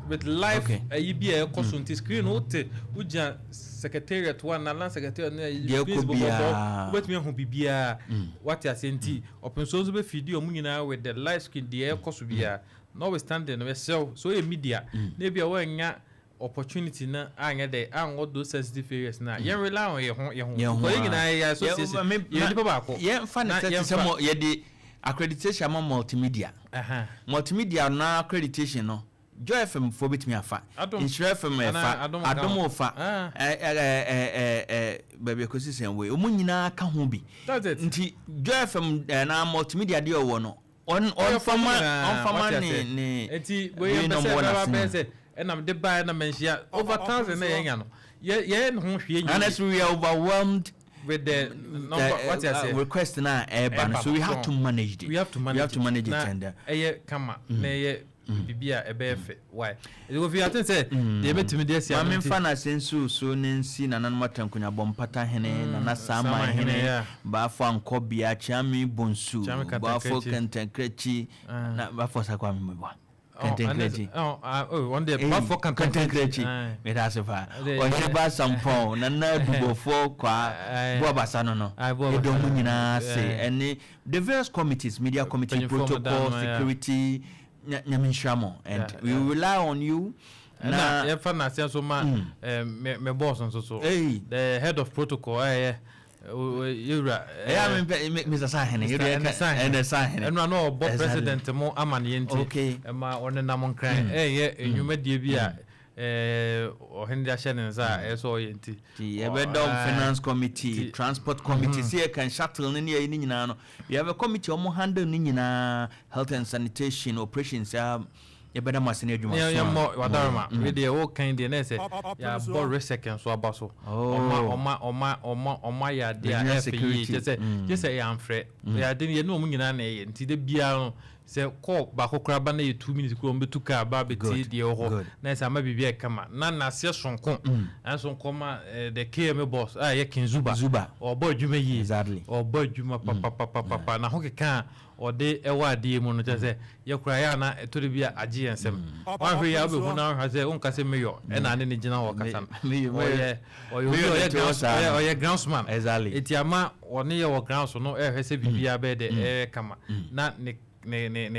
Speaker 2: with live ɛyi bi a ɛkɔ so. Nti screen no wote wogyina Secretariat one na land Secretariat ne ɛyi screens bɔbɔbɔ, wobɛtumi ahu biribiara, wate ase? Nti ɔpɛ nso bɛfeedi ɔmo nyinaa with the live screen deɛ ɛkɔ so biara. Notwithstanding no, ɛsɛw so oyɛ media na ebi a wɔanya opportunity na anyɛ dɛ anwɔ those sensitive areas na yɛn rely on yɛn ho because yɛn nyinaa yɛ association, yɛn nipa baako.
Speaker 1: Yɛn fa ne sɛ mo yɛde accreditation ama Multimedia. Multimedia na accreditation no, Joy FM foɔ bɛtumi afa, Nhyira FM ɛfa, Adom fa, ɛɛ baabi ekosi sɛn wei, wɔn nyinaa ka ho bi. Nti Joy FM na Multimedia deɛ ɔwɔ no, ɔnfama ne
Speaker 2: nti wei yɛn pɛ sɛ ɛbɛba bɛyɛ sɛ ɛnam de baa ɛnam nhyia over thousand na yɛn nya no. Yɛ ne ho hwee nyɛ.
Speaker 1: Honestly, we are overwhelmed
Speaker 2: with the number, what you say,
Speaker 1: request na ɛba no, so we have to manage it.
Speaker 2: We have to manage
Speaker 1: We have to manage it
Speaker 2: na
Speaker 1: and
Speaker 2: ɛyɛ kama na ɛyɛ biribi a ɛbɛyɛ fɛ. Why Kofi, I think sɛ deɛ ɛbɛtumi de asi ano
Speaker 1: Maame
Speaker 2: nti
Speaker 1: nfa na ase nso so ne nsi nananom atankunyabɔ mpata hene, Nana Sama
Speaker 2: Sama
Speaker 1: hene,
Speaker 2: hene, yeah.
Speaker 1: Baafo Ankɔbea, Kyiame Bonsu,
Speaker 2: Kyiame
Speaker 1: Baafo
Speaker 2: Kantankrakyi.
Speaker 1: Kantankrakyi na Baafo Sakwa Mmebwa.
Speaker 2: Oh,
Speaker 1: Kantankrakyi.
Speaker 2: Oh, ah, oh, ɔno deɛ Baafo
Speaker 1: Kantankrakyi.
Speaker 2: Aye.
Speaker 1: Meda ase paa.
Speaker 2: Ɔde-
Speaker 1: Ɔhene ba Sampɔn, Nana Dubɔfoɔ Kwaa
Speaker 2: Aye.
Speaker 1: Boabasa no.
Speaker 2: Aye, Boabasa.
Speaker 1: Ɛdɔm mu nyinaa ase
Speaker 2: Aye.
Speaker 1: ɛne the various committees, media committee,
Speaker 2: Mpanyinfoɔ mo
Speaker 1: protocol,
Speaker 2: dan no, yeah.
Speaker 1: security. Nyame nhyira mo and we rely on you.
Speaker 2: Na yɛfa n'aseɛ nso ma me boss nso so,
Speaker 1: Hey.
Speaker 2: the head of protocol, ɛyɛ yɛwura
Speaker 1: Ɛyɛ a mempɛ Mr. Sahene.
Speaker 2: Mr. Ernest Sahene.
Speaker 1: Ernest Sahene.
Speaker 2: Ɛno a na ɔbɔ president mo amanneɛ nti ɛma ɔnenam Nkran ɛyɛ nnwumadie bi a ɔhene de ahyɛ ne nsa a ɛyɛ sɛ ɔyɛ nti.
Speaker 1: Nti yɛbɛdɔm finance committee, transport committee, sɛ yɛkan shuttle no ne yɛyi ne nyinaa no, we have a committee a ɔmo handle ne nyinaa, health and sanitation operations a yɛbɛda mo ase ne adwuma so a-
Speaker 2: Yɛmmɔ wadaroma. Wei deɛ wokan deɛ na ɛsɛ yɛabɔ resec nso aba so.
Speaker 1: Oh.
Speaker 2: Ɔma ɔma ɔma ɔma ɔma yɛ adeɛ a
Speaker 1: Regional
Speaker 2: ɛfɛ yie
Speaker 1: security.
Speaker 2: kyɛ sɛ kyɛ sɛ yɛamfrɛ yɛ ade no, yɛne ɔmo nyinaa na ɛyɛ. Nti de biara no, sɛ kɔɔ baako koraa ba na yɛ 2 minutes koraa, ɔmo bɛtu kaa ba abɛtie deɛ ɛwɔ hɔ na ɛsɛ ama biribi a ɛkama na naseɛ sonko ɛnso nkɔma the KMA boss a ɛyɛ King Zuba.
Speaker 1: Zuba.
Speaker 2: Ɔbɔ adwuma yie. Ɔbɔ adwuma papapapapa na ho keka a ɔde ɛwɔ adeɛ mu no, kyerɛ sɛ yɛkora yɛ ana ɛtɔ de bi a agye yɛn nsɛm. Wahwɛ yi a, wobɛhu na wahwɛ sɛ wonka sɛ mayor ɛna ane ne gyina hɔ kasa no. Ɔyɛ obi a
Speaker 1: Mayor
Speaker 2: ɔyɛ
Speaker 1: de te hɔ
Speaker 2: grounds
Speaker 1: saa no.
Speaker 2: Ɔyɛ groundsman. Eti ama ɔne yɛ wɔ ground so no, ɛhwɛ sɛ biribiara bɛyɛ dɛ ɛyɛ kama na ne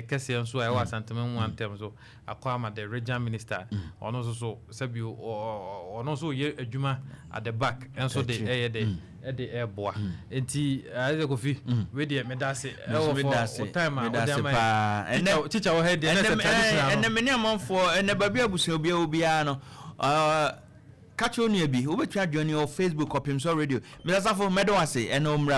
Speaker 2: kɛseɛ nso a ɛwɔ Asantema mu antɛm so akɔ ama the regional minister. Ɔno nso so sɛbi ɔno nso yɛ adwuma at the back ɛnso de
Speaker 1: Akyire.
Speaker 2: ɛyɛ de ɛde ɛɛboa. Nti ayɛ Kofi, wei deɛ meda ase
Speaker 1: Nso
Speaker 2: ɛwɔ
Speaker 1: meda ase.
Speaker 2: for o time a
Speaker 1: Meda
Speaker 2: wode
Speaker 1: ase
Speaker 2: ama
Speaker 1: paa.
Speaker 2: yɛ. Teacher wɔ ha deɛ na ɛsɛ traditional
Speaker 1: ɛnɛ
Speaker 2: no.
Speaker 1: me ne amanfoɔ ɛnɛ baabi abusua obiara obiara no, ka kyerɛ onua bi wobɛtumi adwane wɔ Facebook, Ɔpemsɔ Radio. Mesasafo, mɛde wo ase ɛne wo mmra.